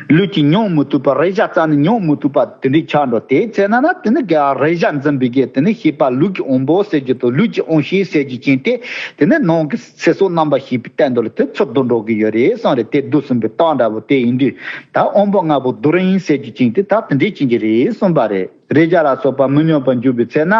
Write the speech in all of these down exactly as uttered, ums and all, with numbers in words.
ལུས་ཀྱིས་མྱོང་མི་ཐུབ་པ། རེག་བྱ་རྩ་ནས་མྱོང་མི་ཐུབ་པ་དེ་འདྲའི་ཆགས་འགྲོ། དེའི་ཚེ་ན་ན་དེ་ནི་ག་རེག་བྱ་འཛིན་པའི་གི་དེ་ནི་ཤེས་པ་ལུས་ཀྱི་དབང་པོ་ཟེར་རྒྱུ་དང་ལུས་ཀྱི་དབང་ཤེས་ཟེར་རྒྱུ་ཅན་དེ། དེ་ནི་ནང་གི་ཚེ་སྲོག་རྣམ་པར་ཤེས་པའི་སྟེང་དུ་ལ་དེ་ཚུར་བསྡུ་འགྲོ་གི་ཡོད་རེད་གསུངས་རེད། དེ་བསྡུ་ཟིན་པའི་རྟགས་འདྲ་པོ་དེ་ཡིན་དུས། ད་དབང་པོ་ལྔ་པོ་རྡུལ་རིང་ཟེར་རྒྱུ་ཅན་དེ་ད་དེ་འདྲའི་ཅན་གྱི་རེད་གསུངས་པ་རེད། རེག་བྱ་ལ་སོགས་པ་མི་སྙོམས་པར་འཇུག་པའི་ཚེ་ན།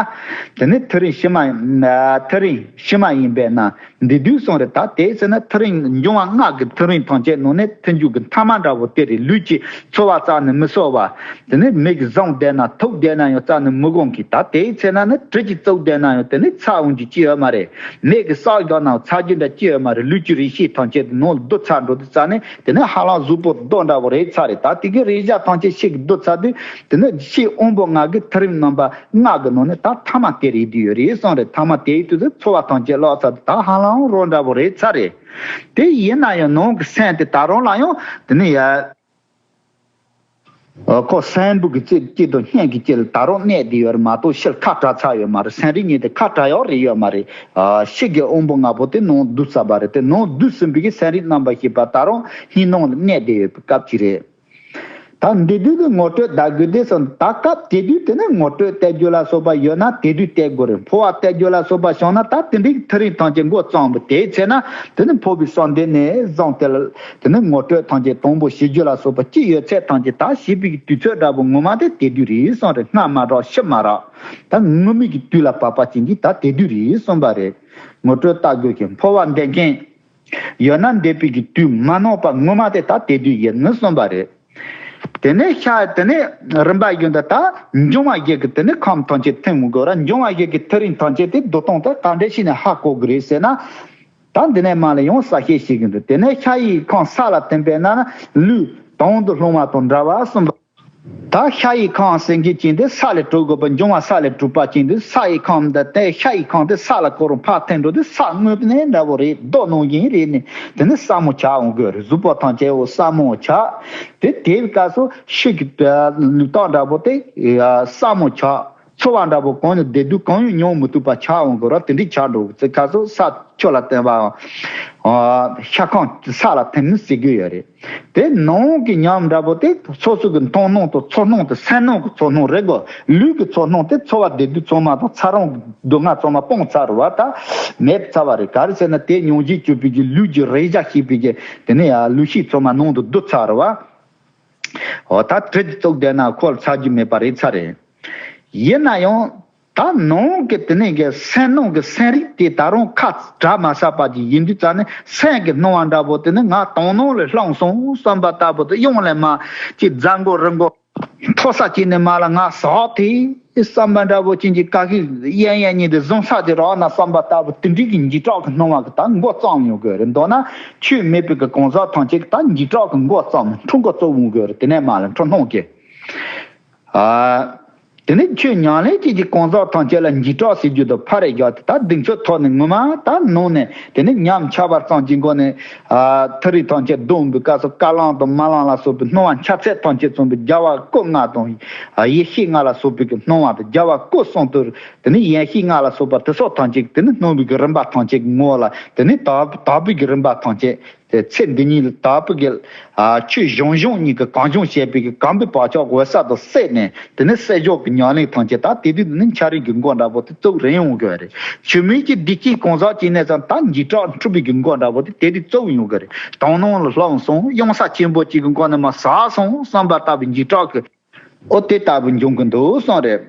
དེ་ནི་ཐག་རིང་ཕྱི་མ་ཡིན། ཐག་རིང་ཕྱི་མ་ཡིན་པས་ན། འདི་དུས་གསུངས་རེད། ད་དེའི་ཚེ་ན་ཐག་རིང་འབྱུང་བ་ལྔ་གི་ཐག་རིང་ཐམས་ཅད་ནང་ནས་ཐལ་འགྱུར་གྱི་མཐའ་མ་འདྲ་པོ་དེ་རེད། ལུས་ཀྱིས་ཚོར་བ་རྩ་ནས་མི་གསོག་པ། དེ་ནས་མིག་གིས་བཟུང་བསྡད་ན་ཐུག་བསྡད་ན་ཡང་རྩ་ནས་མི་གང་གི། ད་དེའི་ཚེ་ན་ནི་དྲི་གིས་བཙུགས་བསྡད་ན་ཡང་དེ་ནི་ཚ་འོང་རྒྱུ་ཅི་ཡོད་མ་རེད། མིག་གིས་ས་བཞག་ནའང་ཚ་རྒྱུ་འདྲ་ཅི་ཡོད་མ་རེད། ལུས་ཀྱི་རེག་བྱའི་ཐམས་ཅད་དེ་ནང་ལ་བསྡུ་ཚར་འགྲོ་དུས་རྩ་ནས་དེ་ནི་ཧ་ལམ་གཟུགས་པོ་རྡོ་འདྲ་པོ་རེད་ཚར་རེད། ད་དེ་གི་རེག་བྱ་ཐམས་ཅད་ཕྱི་གི་བསྡུ་ཚར་དུས་དེ་ནི་ཕྱིའི་དབང་པོ་ལྔ་གི་ཐག་རིང་རྣམ་པ་ལྔ་གི་ནང་ནས་ད་ཐ་མ་དེ་རེད་དུས་ཡོད་རེད་གསུངས་རེད། ཐ་མ་དེའི་དུས་སུ་ཚོར་བ་ཐམས་ཅད་བརླག་ཚར་དུས་ད་ཧ་ལམ་རོ་འདྲ་པོ་རེད་ཚར་རེད། དེ་ཡིན་ན་ཡང་ནང་གི་སེམས་དེ་ད་རུང་ལ་ཡང་དེ་ནི་ཡ། ཨ། ཁོ་སེམས་བུ་གི་རྩེ་གཅིག་དང་སྙན་གྱི་དཀྱིལ་ད་རུང་གནས་བསྡད་ཡོད་རེད་མ་གཏོགས་ཕྱིར་ཁ་བྲལ་ཚར་ཡོད་མ་རེད། སེམས་རིག་གཉིས་དེ་ཁ་བྲལ་ཡོད་རེད་ཡོད་མ་རེད། ཨ། ཕྱི་གི་དབང་པོ་ལྔ་པོ་དེ་ནང་བསྡུས་ཚར་བ་རེད། དེ་ནང་བསྡུས་ཟིན་པའི་གི་སེམས་རིག་རྣམ་པར་ཤེས་པ་ད་རུང་སྙིང་ནང་ལ་གནས་བསྡད་ཡོད་པའི་སྐབས་ཅིག་རེད། ད་འདི་དུས་ལ་ངོ་སྤྲོད་གདབ་དགོས་དེ་སོང་། ད་སྐབས་དེ་དུས་དེ་ནས་ངོ་སྤྲོད་སྟེར་རྒྱུ་ལ་སོགས་པ་ཡོད་ན་དེ་དུས་སྟེར་དགོས་རེད། འཕོ་བ་སྟེར་རྒྱུ་ལ་སོགས་པ་བྱུང་ན་ད་དེ་འདྲའི་ཐག་རིང་ཐམས་ཅད་མགོ་བརྩམས་པ་དེའི་ཚེ་ན་དེ་ནི་འཕོ་བའི་བསམ་གཏན་ནས་བཟུང་སྟེ་ལ་དེ་ནི་ངོ་སྤྲོད་ཐམས་ཅད་དང་པོ་བྱེད་རྒྱུ་ལ་སོགས་པ་ཅི་ཡོད་ཚད་ཐམས་ཅད་ད་བྱེད་པའི་དུས་ཚོད་འདྲ་པོ་ངོ་མ་དེ་དེ་དུས་རེད་གསུངས་རེད། སྔ་མ་རག་ཕྱི་མ་རག་ད་ངོ་མའི་གི་དུས་ལ་བབ་པ་ཅན་གྱི་ད་དེ་དུས་རེད་གསུངས་པ་རེད། ངོ་སྤྲོད་ལྟ་དགོས་ཀྱི་འཕོ་བ་འདེབས་མཁན་ཡོད་ན་འདེབས་པའི་གི་དུས་མ་ནོར་བ་ངོ་མ་དེ་ད་དེ་དུས་ཡིན་ནི་གསུངས་པ་རེད། དེ་ནས་ཤ་དེ་ནས་རིམ་པ་བཞིན་དུ་ད་འབྱུང་བ་བཞི་གི་དེ་ནས་ཁམས་ཐམས་ཅད་ཐིམ་དགོས་ར། འབྱུང་བ་བཞི་གི་ཐག་རིང་ཐམས་ཅད་དེ་བསྡུ་སྟངས་དེ་ག་འདྲ་ཞིག་ནས་ཧ་གོ་གི་རེད་ཟེར་ན། ད་འདི་ནས་མར་ལ་ཡང་གསལ་བཤད་བྱེད་ཀྱི་འདུག་དེ་ནས་ཤ་ཡི་ཁམས་ས་ལ་ཐིམ་པས་ན་ལུས་དོན་དུ་སློང་བ་དང་འདྲ་བ་གསུངས་པ། ད་ཤ་ཡི་ཁམས་ཟེར་མཁན་ཅན་དེ་ས་ལས་གྲུབ་དགོས་པ། འབྱུང་བ་ས་ལས་གྲུབ་པ་ཅན་དེ་ས་ཡི་ཁམས་འདི་དེ་ཤ་ཡི་ཁམས་དེ་ས་ལ་གོ་རུ་ཕར་ཐིམ་འགྲོ་དུས་ས་དངོས་གནས་འདྲ་པོ་རེད། རྡོ་ནང་བཞིན་རེད་ནི་དེ་ནི་སྲབ་མོ་ཆགས་འོང་དགོས་རེད། གཟུགས་པོ་ཐམས་ཅད་འོ་སྲབ་མོ་ཆགས། དེ་དེའི་སྐབས་སུ་ཤི་གི་ལུས་རྟགས་འདྲ་པོ་དེ་སྲབ་མོ་ཆགས། ཚོར་བ་འདྲ་པོ་གང་ཡང་བདེ་སྡུག་གང་ཡང་མྱོང་མི་ཐུབ་པ་ཆགས་འོང་དགོས་ར། དེ་འདྲའི་ཆགས་འགྲོ་གི་ཚེ་སྐབས་སུ་ས་ཆུ་ལ་བརྟེན་པའམ། ཤ་ཁམས་ས་ལ་ཐིམ་ནི་ཟེར་གྱི་ཡོད་རེད། དེ་ནང་གི་ཉམས་འདྲ་པོ་དེ་སོ་སོ་གི་མཐོང་སྣང་དང་ཚོར་སྣང་དེ་སེམས་ནང་གི་ཚོར་སྣང་རེད་གོ། ལུས་ཀྱི་ཚོར་སྣང་དེ་ཚོར་བ་བདེ་སྡུག་ཚང་མ་དང་ཚ་གྲང་གི་སྡུག་བསྔལ་ཚང་མ་སྤངས་ཚར་བ་ད་མེད་ཚར་བ་རེད། ག་རེ་ཟེར་ན་དེ་མྱོང་བྱེད་གྱུར་པའི་གི་ལུས་ཀྱི་རེག་བྱ་ཤེས་པའི་གི་དེ་ནས་ཡང་ལུས་ཤེས་ཚང་མ་ནང་དུ་བསྡུ་ཚར་བ། འོ་ད་དྲི་གིས་བཙུགས་བསྡད་ན་ཁོ་ལ་ཚ་རྒྱུ་མེད་པ་རེད་ཚར་རེད། ཡིན་ན་ཡང་། ད་ནང་གི་དེ་ནས་གི་སེམས་ནང་གི་སེམས་རིག་དེ་ད་རུང་ཁ་བྲལ་མ་ཚར་བ་ཅིག་ཡིན་དུས་ཙང་ནས་སེམས་ཀྱི་སྣང་བ་འདྲ་པོ་དེ་ནི་ང་དོན་སྣང་ལ་ལྷུང་སོང་བསམ་པ་ལྟ་བུ་དེ་གཡོན་ལ་མར་ཅིག་རྫ་མགོ་རི་མགོ་མཐོ་ས་ཅིག་ནས་མར་ལ་ང་ཟགས་ཏེ་བསམ་པ་འདྲ་པོ་ཅན་གྱི་དཀའ་ཤོས་གཡས་གཡོན་གཉིས་དེ་བཟུང་ས་དེ་རག་ན་བསམ་པ་ལྟ་བུ་དེ་འདྲའི་གི་འཇིགས་སྐྲག་གི་སྣང་བ་གི་ད་མགོ་བརྩམས་ཡོང་དགོས་རེད། མདོར་ན་ཆོས་མེད་པའི་གི་གང་ཟག་ཐམས་ཅད་ཀྱི་ད་འཇིགས་སྐྲག་གི་མགོ་བརྩམས་འཁྲུལ་མགོ་བཙུགས་ཡོང་དགོས་རེད། དེ་ནས་མར་ལ་འཁྲུལ་སྣང་གི་ཨ། དེ་ནས་ཆོས་ཉམས་ལེན་བྱེད་ཀྱི་གང་ཟག་ཐམས་ཅད་ལ་འཇིགས་སྐྲག་ཟེར་རྒྱུ་དེ་ཕར་རེ་བཞག་སྟེ་ད་གདེང་ཚོད་ཐོག་ནས་ངོ་མ་ད་ནང་ནས་དེ་ནས་ཉམས་ཆག་པ་ཙམ་གྱི་སྒོ་ནས་ཨ། ཐག་རིང་ཐམས་ཅད་བསྡུ་འོང་པའི་སྐབས་སུ་རྐང་ལམ་དང་རྨི་ལམ་ལ་སོགས་པའི་སྣང་བ་འཆར་ཚད་ཐམས་ཅད་ཚང་བའི་རྒྱལ་བ་སྐུ་ལྔ་དང་ཡེ་ཤེས་ལྔ་ལ་སོགས་པའི་གི་སྣང་བ་དང་རྒྱལ་བ་སྐུ་གསུམ་དུ་དེ་ནས་ཡེ་ཤེས་ལྔ་ལ་སོགས་པ་དེ་སོགས་ཐམས་ཅད་དེ་ནས་སྣང་བའི་གི་རིམ་པ་ཐམས་ཅད་ཀྱི་ངོ་ལ་དེ་ནས་དག་དག་པའི་གི་རིམ་པ་ཐམས་ཅད། དེ་ཚེ་འདི་ཉིད་ལ་དག་པའི་གི་ཨ། ཆོས་གཞུང་གཞུང་གཉིས་ཀྱི་གང་བྱུང་བཤད་པའི་གི་གང་པའི་བག་ཆགས་འོད་གསལ་དུ་བསྲེས་ནས་དེ་ནས་བསྲེ་སྦྱོར་གྱི་ཉམས་ལེན་ཐམས་ཅད་ད་དེ་དུས་ནི་འཆར་རིགས་ཀྱི་མགོ་འདྲ་པོ་དེ་བཙུགས་རན་ཡོང་གི་རེད། ཆོས་མེད་ཀྱི་བདེ་སྐྱིད་གང་ཟག་ཅིག་ནས་ཙང་ད་འཇིགས་སྐྲག་འཁྲུལ་པའི་གི་མགོ་འདྲ་པོ་དེ་དེ་དུས་བཙུགས་ཡོང་གི་རེད། དོན་སྣང་ལ་ལྷུང་སོང་གཡང་ས་ཆེན་པོ་གཅིག་གི་མགོ་ནས་མར་ཟགས་སོང་བསམ་པ་ལྟ་བུའི་འཇིགས་སྐྲག་གི་ཨོ་དེ་ལྟ་བུ་འབྱུང་གི་འདུག་གསུངས་རེད།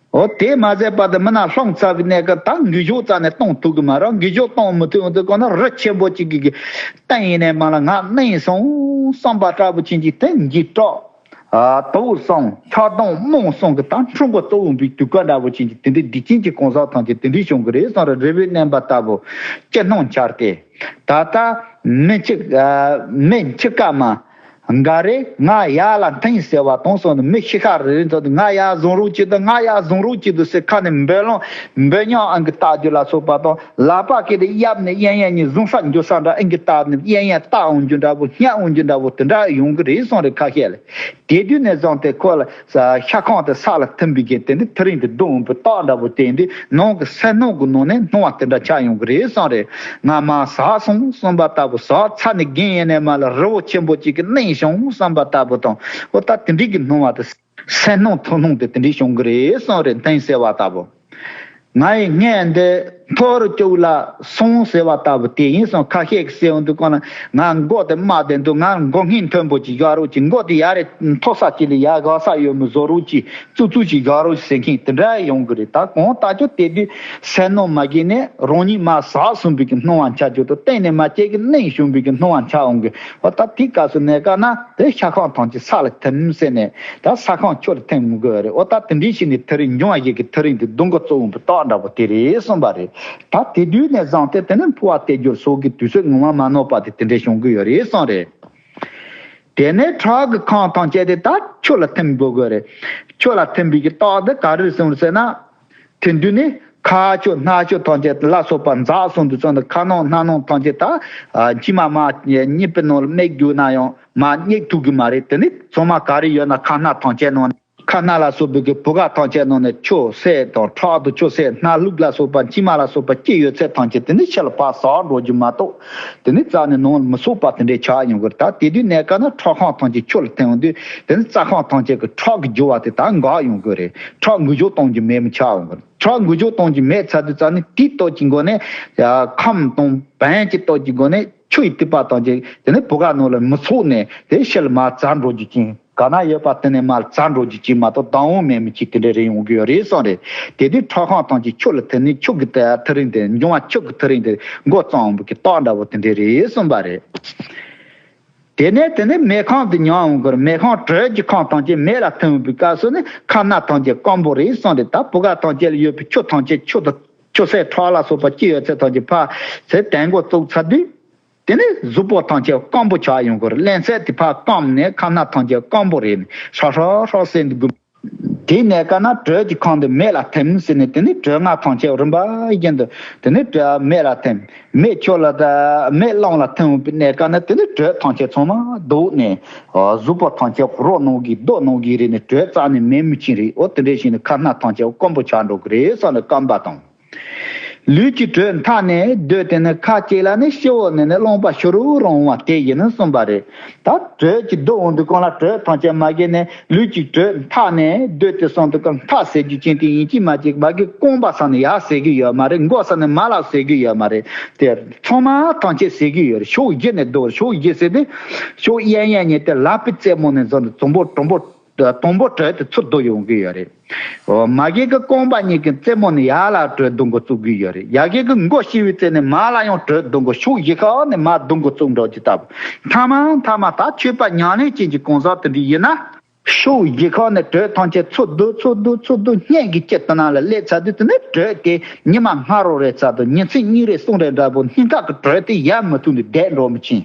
ཨོ་དེ་མ་ཟད་པ་དེ་མི་ན་ལྷུང་ཚར་བའི་གནས་སྐབས་ད་འགུལ་སྐྱོད་རྩ་ནས་གཏོང་ཐུབ་ཀྱི་མ་རེད། འགུལ་སྐྱོད་གཏོང་མི་ཐུབ་འདུག་གོ་ན་རི་ཆེན་པོ་གཅིག་གི་གི་སྟེང་ཡིན་ནས་མ་ལ་ང་མནན་སོང་བསམ་པ་འདྲ་པོ་ཅན་གྱི་དེ་འཇིགས་སྐྲག་ཨ་དུག་སོང་འཁྱག་སྡང་རྨོངས་སོང་གི་ད་འཁྲུལ་མགོ་གཙོ་བོ་བའི་དུས་སྐབས་འདྲ་པོ་ཅན་གྱི་དེ་འདྲའི་སྡིག་ཅན་གྱི་གང་ཟག་ཐམས་ཅད་དེ་འདྲའི་བྱུང་གི་རེད་གསུངས་རེད། རི་བོའི་གནས་པ་ལྟ་བུ་ཅི་སྣང་འཆར་ཏེ་ད་ལྟ་མི་འཆི་ཨ་མི་འཆི་ཀ་མ། འགའ་རེ་ང་ཡར་ལ་འཐེན་ཟེར་བ་དང་སོགས་ནི་མི་ཤི་ཁ་རེ་རེ་ཚོ་ང་ཡར་བཟུང་རོགས་བྱེད་དོ། ང་ཡར་བཟུང་རོགས་བྱེད་དོ་ཟེར་ཁ་ནས་འབོད་ལོང་འབོད་ཉམས་ཨང་གི་བཏགས་རྒྱུ་ལ་སོགས་པ་དང་ལག་པ་སྐེ་དེ་གཡབ་ནས་གཡས་གཡོན་གཉིས་བཟུང་ས་འགྱོ་ས་འདྲ་ཨང་གི་བཏགས་ནས་གཡས་གཡོན་བཏགས་འོང་རྒྱུ་འདྲ་པོ་བསྙབ་འོང་རྒྱུ་འདྲ་པོ་དེ་འདྲ་ཡོང་གི་རེད་གསུངས་རེད་ཁ་ཤས་ལ། དེ་དུས་ནས་བཟུང་སྟེ་ཁོ་ལ་ཤ་ཁང་དེ་ས་ལ་ཐིམ་པའི་གི་དེ་འདི་ཐག་རིང་དུ་བསྡུ་འོང་པའི་རྟགས་འདྲ་པོ་དེ་འདི་ནང་གི་སེམས་ནང་གི་ནང་ནས་སྣང་བ་དེ་འདྲ་ཆགས་ཡོང་གི་རེད་གསུངས་རེད། ང་མ་ཟགས་སོང་བསམ་པ་ལྟ་བུ་ཟགས་ཚར་ནས་རྒན་ཡིན་ནས་མ་ལ་རི་བོ་ཆེན་པོ་གཅིག་གི་གནས། བྱུང་བསམ་པ་ལྟ་བུ་དང་། འོ་ད་དེ་འདྲའི་གི་སྣང་བ་དེ། སེམས་སྣང་ཐོག་སྣང་དེ་དེ་འདྲའི་བྱུང་གི་རེད་གསུངས་རེད། འཐེན་ཟེར་བ་ལྟ་བུ། ང་ཡི་སྔས་འདི་མཐོ་རུ་བཅུག་ལ་སོང་ཟེར་བ་ལྟ་བུ་དེ་ཡིན་སོང་། ཁ་ཤས་ཀྱིས་ཟེར་འོང་དུས་གང་ལ། ང་མགོ་དེ་དམའ་བསྡད་འདུག་ང་མགོ་སྔས་མཐོན་པོ་ཅིག་བཞག་རོགས་གྱིས། མགོ་དེ་ཡར་རེ་མཐོ་ས་ཅིག་ལ་ཡར་བཞག་ས་ཡོད་མི་བཟོ་རོགས་གྱིས། བཙུགས་བཙུགས་ཅིག་བཞག་རོགས་ཟེར་མཁན་དེ་འདྲ་ཡོང་གི་རེད། ད་གང་ལྟར་ཀྱང་དེ་དུས་སེམས་ནང་མ་གི་ནས་རང་ཉིད་མར་ཟགས་སོང་བའི་གི་སྣང་བ་འཆར་རྒྱུ་དང་། གཏན་ནས་མ་སྐྱེ་གི་གནས་བྱུང་བའི་གི་སྣང་བ་འཆར་འོང་གི། འོ་ད་དེའི་སྐབས་སུ་གནས་སྐབས་ན་དེ་ཤ་ཁང་ཐམས་ཅད་ས་ལ་ཐིམ་ཟེར་ནས། ད་ས་ཁང་ཆུ་ལ་ཐིམ་དགོས་རེད། འོ་ད་དེ་འདྲའི་ཞིག་ནས་ཐག་རིང་། འབྱུང་བ་ཞིག་གི་ཐག་རིང་དེ་སྡུག་གི་གཙོ་བོ་བཏགས་འདྲ་པོ་དེ་རེད་གསུངས་པ་རེད། ད་དེ་དུས་ནས་བཟུང་སྟེ་དེ་ནས་འཕོ་བ་སྟེར་རྒྱུར་སོགས་ཀྱི་དུས་ཚོད་ངོ་མ་མ་ནོར་བ་དེ་དེ་འདྲའི་བྱུང་གི་ཡོད་རེད་གསུངས་རེད། དེ་ནས་ཁྲག་གི་ཁང་ཐམས་ཅད་དེ་ད་ཆུ་ལ་ཐིམ་དགོས་དགོས་རེད། ཆུ་ལ་ཐིམ་པའི་གི་རྟགས་དེ་ག་རེ་རེད་གསུངས་ཟེར་ན། དེ་དུས་ནི་ཁ་ཆུ་སྣ་ཆུ་ཐམས་ཅད་ལ་སོགས་པ་འཛག་སོང་དུས་ཙམ་དུ། ཁ་ནང་སྣ་ནང་ཐམས་ཅད་ད་ཨ་མཆིལ་མ་མར་གཉིད་པའི་ནང་ལ་མིག་རྒྱུག་ན་ཡང་མར་གཉིད་ཐུབ་གི་མ་རེད། དེ་ནི་ཚང་མ་ག་རེ་ཡོད་ན་ཁ་སྣ་ཐམས་ཅད་ནང་ནས། ཁ་སྣ་ལ་སོགས་པའི་གི་བུ་ག་ཐམས་ཅད་ནང་ནས་ཆུ་སེར་དང་། ཁྲག་དང་ཆུ་སེར། སྣ་ལུག་ལ་སོགས་པ་མཆིལ་མ་ལ་སོགས་པ་ཅི་ཡོད་ཚད་ཐམས་ཅད་དེ་ནི་ཕྱི་ལ་ཕར་ཟག་འགྲོ་རྒྱུ་མ་གཏོགས། དེ་ནི་རྩ་ནས་ནང་ལ་མི་ཟུག་པ་དེ་འདྲའི་ཆགས་ཡོང་གི་རེད། ད་དེ་དུས་གནས་སྐབས་ན་ཁྲག་ཁང་ཐམས་ཅད་ཆུ་ལ་ཐིམ་འོང་དུས། དེ་ནི་རྩ་ཁང་ཐམས་ཅད་ཀྱི་ཁྲག་གི་རྒྱུ་བ་དེ་ད་འགག་ཡོང་གི་རེད། ཁྲག་འགུལ་སྐྱོད་གཏོང་རྒྱུ་མེད་མི་ཆགས་ཡོང་གི་རེད། ཁྲག་འགུལ་སྐྱོད་གཏོང་རྒྱུ་མེད་ཚར་དུས་ཙམ་ནས་དེའི་སྟོབས་ཀྱི་སྒོ་ནས་ཁམས་དང་བོན་གྱི་སྟོབས་ཀྱི་སྒོ་ནས་ཆུ་ཡི་ཐིགས་པ་ཐམས་ཅད་དེ་ནི་བུ་ག་ནང་ལ་མི་ཟུག་ནས་དེ་ཕྱི་ལ་མར་འཛག་འགྲོ་རྒྱུ་ཅན། ག་ན་ཡོད་པ་དེ་ནས་མར་འཛག་འགྲོ་རྒྱུ་ཅན་མ་གཏོགས་བདག་དབང་མེད་མི་ཅིག་དེ་འདྲ་རེད་ཡོང་གི་ཡོད་རེད་གསུངས་རེད། དེ་དུས་ཁྲག་ཁང་ཐམས་ཅད་ཆུ་ལ་ཐིམ་ནས་ཆུ་གི་ཐག་རིང་དེ། འབྱུང་བ་ཆུ་གི་ཐག་རིང་དེ་མགོ་བརྩམས་འོང་བའི་གི་རྟགས་འདྲ་པོ་དེ་འདྲ་རེད་གསུངས་པ་རེད། དེ་ནས་དེ་ནས་མེ་ཁང་དུ་མྱང་འོང་གི་རེད། མེ་ཁང་དྲོད་ཀྱི་ཁང་ཐམས་ཅད་མེ་ལ་ཐིམ་འོང་བའི་སྐབས་སུ་ནི་ཁ་སྣ་ཐམས་ཅད་སྐམ་པོ་རེད་གསུངས་རེད། ད་བུ་ག་ཐམས་ཅད་ལ་ཡོད་པའི་ཆུ་ཐམས་ཅད། ཆུ་དང་ཆུ་སེར་ཁྲག་ལ་སོགས་པ་ཅི་ཡོད་ཚད་ཐམས་ཅད་ཕར་ཚུར་དེད་འགོ་བཙུགས་ཚར་དུས། དེ་ནས་གཟུགས་པོ་ཐམས་ཅད་སྐམ་པོ་ཆགས་ཡོང་གི་རེད། རླན་ཚད་དེ་ཕར་སྐམ་ནས་ཁ་སྣ་ཐམས་ཅད་སྐམ་པོ་རེད། ཧྲག་ཧྲག་ཧྲག་ཟེར་འདུག་གི། དེའི་གནས་སྐབས་ན་དྲོད་ཀྱི་ཁང་དེ་མེ་ལ་ཐིམ་ཟེར་ནས། དེ་ནས་དྲོད་རྔ་ཐམས་ཅད་རིམ་པ་བཞིན་དུ་དེ་ནས་དྲོད་མེ་ལ་ཐིམ། མེ་ཆུ་ལ་ད་མེ་རླུང་ལ་ཐིམ་པའི་གནས་སྐབས་ན་དེ་ནས་དྲོད་ཐམས་ཅད་ཚང་མ་ལྡོག་ནས། གཟུགས་པོ་ཐམས་ཅད་རོ་ནང་གི་རྡོ་ནང་གི་རེད་ནས། དྲོད་རྩ་ནས་མེད་མི་ཅིག་རེད། འོ་དེ་འདྲ་བྱས་ནས་ཁ་སྣ་ཐམས་ཅད་སྐམ་པོ་ཆགས་འགྲོ་གི་རེད་གསུངས་ནས། སྐམ་པ་དང་། ལུས་ཀྱི་དྲོད་འཐག་ནས་སྡོད་དེ་ནི། ཁ་ཅིག་ལ་ནི་སྤྱི་བོ་ནས་ནི་རློན་པ་ཤོར་རུ་རུང་བ་དེ་ཡིན་གསུངས་པ་རེད། ད་དྲོད་ཀྱི་སྡུག་འོང་དུས་གང་ལ་དྲོད་ཐམས་ཅད་མ་གི་ནས་ལུས་ཀྱི་དྲོད་འཐག་ནས་སྡོད་དེ་སོང་དུས་གང་། འཐག་ཟེར་རྒྱུ་ཅན་དེ་ཡིན་གཅིག་མ་གཅིག་མ་གི་རྐང་པ་ས་ནས་ཡར་ཟེར་གི་ཡོད་མ་རེད། མགོ་ས་ནས་མར་ལ་ཟེར་གི་ཡོད་མ་རེད། དེ་ཚང་མ་ཐམས་ཅད་ཟེར་གི་ཡོད་རེད། ཕྱོགས་བཞི་ནས་སྡུག་ཕྱོགས་བཞི་ཟེར་དུས་ཕྱོགས་གཡས་གཡོན་གཉིས་དེ་ལག་པའི་རྩེ་མོ་ནས་བཟུང་སྟེ་དང་པོ་དང་པོ། དང་པོ་དྲོད་དེ་ཚུར་ལྡུག་ཡོང་གི་ཡོད་རེད། འོ་མ་གི་གི་རྐང་པ་གཉིས་ཀྱི་རྩེ་མོ་ནས་ཡར་ལ་དྲོད་ལྡུག་འགོ་བཙུགས་ཀྱི་ཡོད་རེད། ཡ་གི་གི་མགོ་ཤི་བའི་རྩེ་ནས་མར་ལ་ཡང་དྲོད་ལྡུག་འགོ། ཕྱོགས་བཞི་ཁ་ནས་མར་ལྡུག་འགོ་བཙུགས་འགྲོ་གི་སྟབས། མཐའ་མ་མཐའ་མ་ད་ཆོས་པ་ཉམས་ལེན་ཅན་གྱི་གང་ཟག་དེ་འདྲ་ཡིན་ན། ཕྱོགས་བཞི་ཁ་ནས་དྲོད་ཐམས་ཅད་ཚུར་ལྡུག་ཚུར་ལྡུག་ཚུར་ལྡུག་བསྙེན་གྱི་དཀྱིལ་དེ་ནང་ལ་སླེབས་ཚར་དུས། དེ་ནས་དྲོད་དེ་ཉི་མ་སྔ་རོ་རེད་ཚར་དུས། ཉིན་མཚན་གཉིས་རེ་གསུམ་རེ་འདྲ་པོ་སྙིང་ཁ་གི་དྲོད་དེ་ཡལ་མི་ཐུབ་ནས་བསྡད་འགྲོ་མི་ཕྱིན།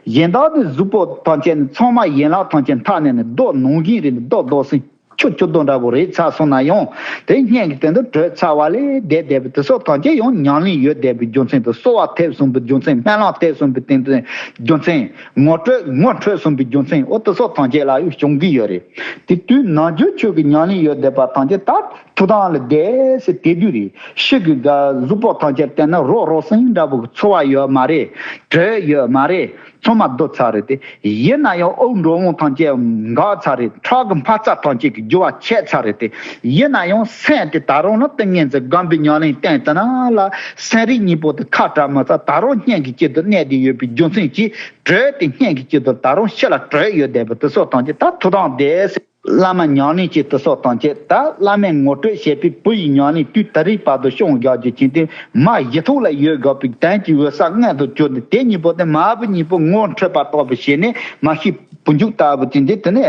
གཞན་དག་ནི་གཟུགས་པོ་ཐམས་ཅད་ནི་ཚང་མ་ཡན་ལག་ཐམས་ཅད་འཐག་ནས་ནི་རྡོ་ནང་བཞིན་རེད། ནི་རྡོ་རྡོ་སེང་ཆུ་ཆུ་རྡོ་འདྲ་པོ་རེད་ཚར་སོང་ན་ཡང་། དེ་སྙིང་གི་སྟེང་དུ་དྲོད་ཚ་བ་ལས་བསྡད་བསྡད་པའི་དེ་སོགས་ཐམས་ཅད་ཡང་ཉམས་ལེན་ཡོད་བསྡད་པའི་རྒྱུ་མཚན་དང་། གསོལ་བ་ཐེབས་སོང་བའི་རྒྱུ་མཚན། སྨོན་ལམ་ཐེབས་སོང་བའི་རྟེན་དུ་རྒྱུ་མཚན། ངོ་སྤྲོད་ངོ་འཕྲོད་སོང་བའི་རྒྱུ་མཚན། འོ་དེ་སོགས་ཐམས་ཅད་ལ་ཡང་བྱུང་གི་ཡོད་རེད། དེ་དུས་ནམ་རྒྱུན་ཆོས་ཀྱི་ཉམས་ལེན་ཡོད་བསྡད་པ་ཐམས་ཅད་ད་ཐུགས་དམ་ལ་བསྡད་ཟེར་དེ་དུས་རེད། ཕྱི་གི་གཟུགས་པོ་ཐམས་ཅད་བལྟས་ན་རོ་རོ་སེང་འདྲ་པོ་གི་ཚོར་བ་ཡོད་མ་རེད། དྲོད་ཡོད་མ་རེད། ཚང་མ་རྡུལ་ཚར་རེད་དེ། ཡིན་ན་ཡང་དབུགས་འགྲོ་འོང་ཐམས་ཅད་འགག་ཚར་རེད། ཁྲག་གི་འཕར་རྩ་ཐམས་ཅད་ཀྱི་རྒྱུ་བ་ཆད་ཚར་རེད་དེ། ཡིན་ན་ཡང་སེམས་དེ་ད་རུང་ལ་ཏིང་ངེ་འཛིན་སྒོམ་པའི་ཉམས་ལེན་བསྟེན་ཐུབ་ན་ལ། སེམས་རིག་གཉིས་པོ་དེ་ཁ་བྲལ་མ་ཚར། ད་རུང་སྙིང་གི་དཀྱིལ་དུ་གནས་བསྡད་ཡོད་པའི་རྒྱུ་མཚན་གྱིས། དྲོད་དེ་སྙིང་གི་དཀྱིལ་དུ་ད་རུང་ཕྱི་ལ་དྲོད་ཡོད་བསྡད་པ་དེ་སོགས་ཐམས་ཅད་ད་ཐུགས་དམ་བསྡད་ཟེར། བླ་མ་ཉམས་ལེན་གྱི་དེ་སོགས་ཐམས་ཅད་ད་བླ་མས་ངོ་སྤྲོད་བྱས་པའི་བུ་ཡི་ཉམས་ལེན་དུས་ད་རེས་བར་དུ་སྐྱོང་རྒྱག་རྒྱུ་ཅན་དེ། མ་གཞི་ཐོག་ལ་ཡོད་དགོས་པའི་དོན་གྱི་འོད་གསལ་མངོན་དུ་གྱུར་ནས། དེ་གཉིས་པོ་དེ་མ་བུ་གཉིས་པོ་ངོ་འཕྲོད་པ་ལྟ་བུ་བྱས་ནས། མ་ཤི་བུ་འཇུག་ལྟ་བུ་དེ་འདི་དེ་ནས།